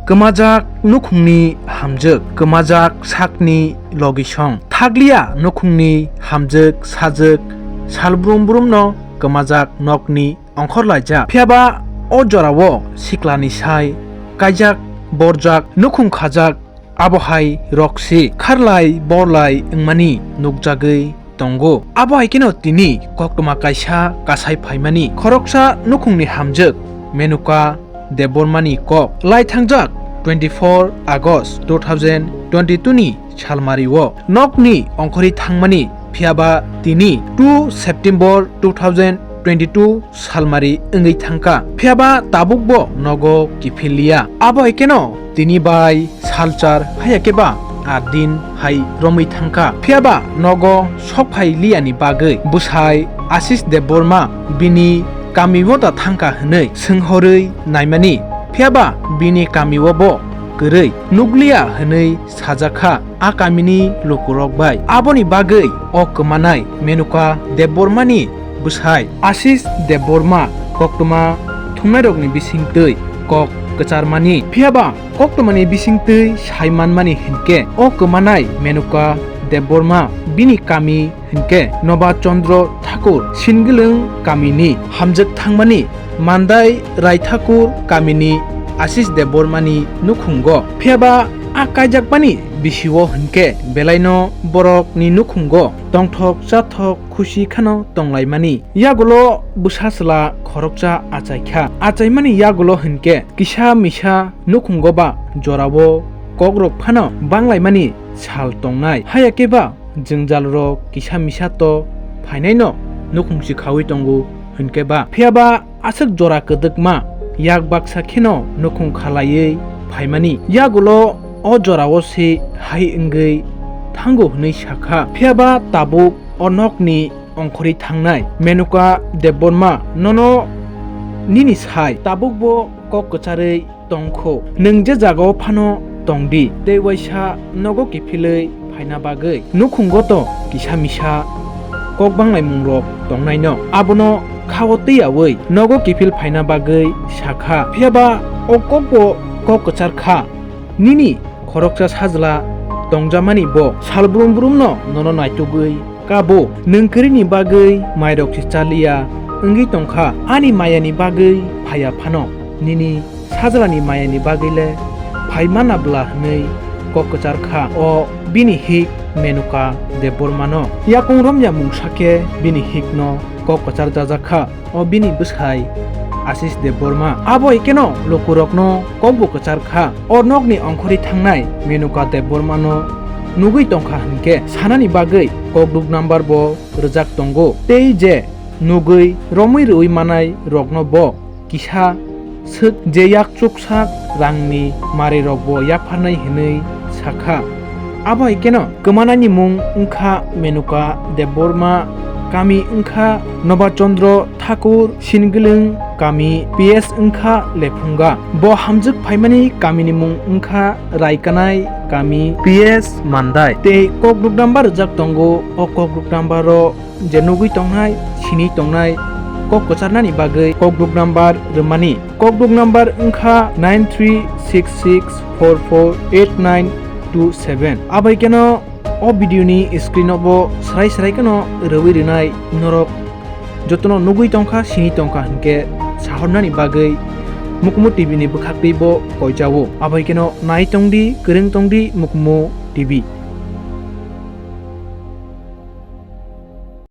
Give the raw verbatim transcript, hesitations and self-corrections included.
Kwmajak nukhungni hamjwk, kwmajak sakni logisong. Thakliya nukhungni hamjwk sajwk, salbrum brumno kwmajak nokni ongkhorlaijak. Phiyaba o jorao siklani sai kaijak, borjak, nukhung khajak, abo hai rok si kharlai borlai wngmani nukjagwi tongo. Abo hai kheno tini koktwma kaisa kasai phaimani. Khoroksa nukhungni hamjwk Menuka Debbarmani kok. Laithangjak twenty-four August two thousand twenty-two ni salmario nokni ongkhorwi thangmani, phiyaba tini two September two thousand twenty-two salmari wngwi thangkha. Phiyaba tabukbo nogo kiphilliya. Abo hai kheno tini bai salchar haya khe ba aat din hai romwi thangkha. Phiyaba nogo sok phai liyani bagwi bwsai Ashish Debbarma bini kamio da thangkha hwnwi swnghorwi naimani. Phiyaba bini kamio bo kwrwi nukliya hwnwi sajakha a kamini lukurok bai. Aboni bagwi o kwmanai Menuka Debbarmani bwsai Ashish Debbarma koktwma thumnairokni bisingtwi kok kwcharmani. Phiyaba koktwmani bisingtwi sai manmani hinkhe o kwmanai Menuka Debbarma bini kami hinkhe Noba Chandra Thakur Singilwng kamini hamjwk thangmani, Mandai Rai Thakur kamini Ashish Debbarmani nukhungo. Phiyaba a kaijakmani bisio hinkhe belaino borokni nukhungo tongthok chathok khusi kheno tonglaimani. Yagulo bwsa chwla khoroksa achaikha. Achaimani yagulo hinkhe kisa misa nukhungo ba jorao kokrok phano banglaimani sal tongnai. Haya khe ba jwngjal rok kisa misa to phainaino nukhung si khaui tongo hinkhe ba. Phiyaba aswk jora kwdwkma yak baksa kheno nukhung khalaiwi phaimani. Yagulo o jorao se hai wngwi thango hwnwi sakha. Phiyaba tabuk o nokni ongkhorwi thangnai Menuka Debbarma nono nini sai tabukbo kok kwcharwi tongkho. Nwng je jagao phano tongdi, tei waisa nogo kiphilwi phaina bagwi. Nukhungo to kisa misa kok banglaimung rok tongnaino. Abono khao twiyaui nogo kiphil phaina bagwi sakha. Phiyaba o kokbo kok kwchar kha. Nini khoroksa sajla tongjamani bo salbrum brumno nono naitugwi kabo. Nwng kwrwini bagwi mairok se chaliya wngwi tongkha. Ani mayani bagwi phaiya phano nini sajlani mayani bagwi le phai mana bwla hwnwi kok kwchar kha o bini hik Menuka Debbarmano. Yakung romya mungsa khe bini hikno kok kwchar jajak kha o bini bwsai Ashish Debbarma. Abo hai kheno lukurokno kokbo kwchar kha. O nokni ongkhorwi thangnai Menuka Debbarmano nugwi tongkha hinkhe sanani bagwi kokduk number bo rwjak tongo. Tei je nugwi romwi rwui manai rokno bo kisa swk je yak chuksak rangni marirokbo yapharnai hwnwi sakha. Abo hai kheno kwmanani mung wngkha Menuka Debbarma, kami wngkha Noba Chandra Thakur Singilwng, kami P S wngkha Lephunga. Bo hamjwk phaimani kamini mung wngkha Raikanai, kami P S Mandai. Tei kokduk number rwjak tongo, o kokduk number o je nugwi tongnai, sini tongnai, kok kwcharnani bagwi kokduk number rwmani. Kokduk number wngkha nine three six six four four eight nine two seven. Abai keno o video ni screen o bo srai srai keno rwui rwnai norok jotono nugwi tongkha, sini tongkha hinkhe sahornani bagwi Mukumu T V ni bwkhaktwi bo koijao. Abai keno nai tongdi, kwrwng tongdi Mukumu T V.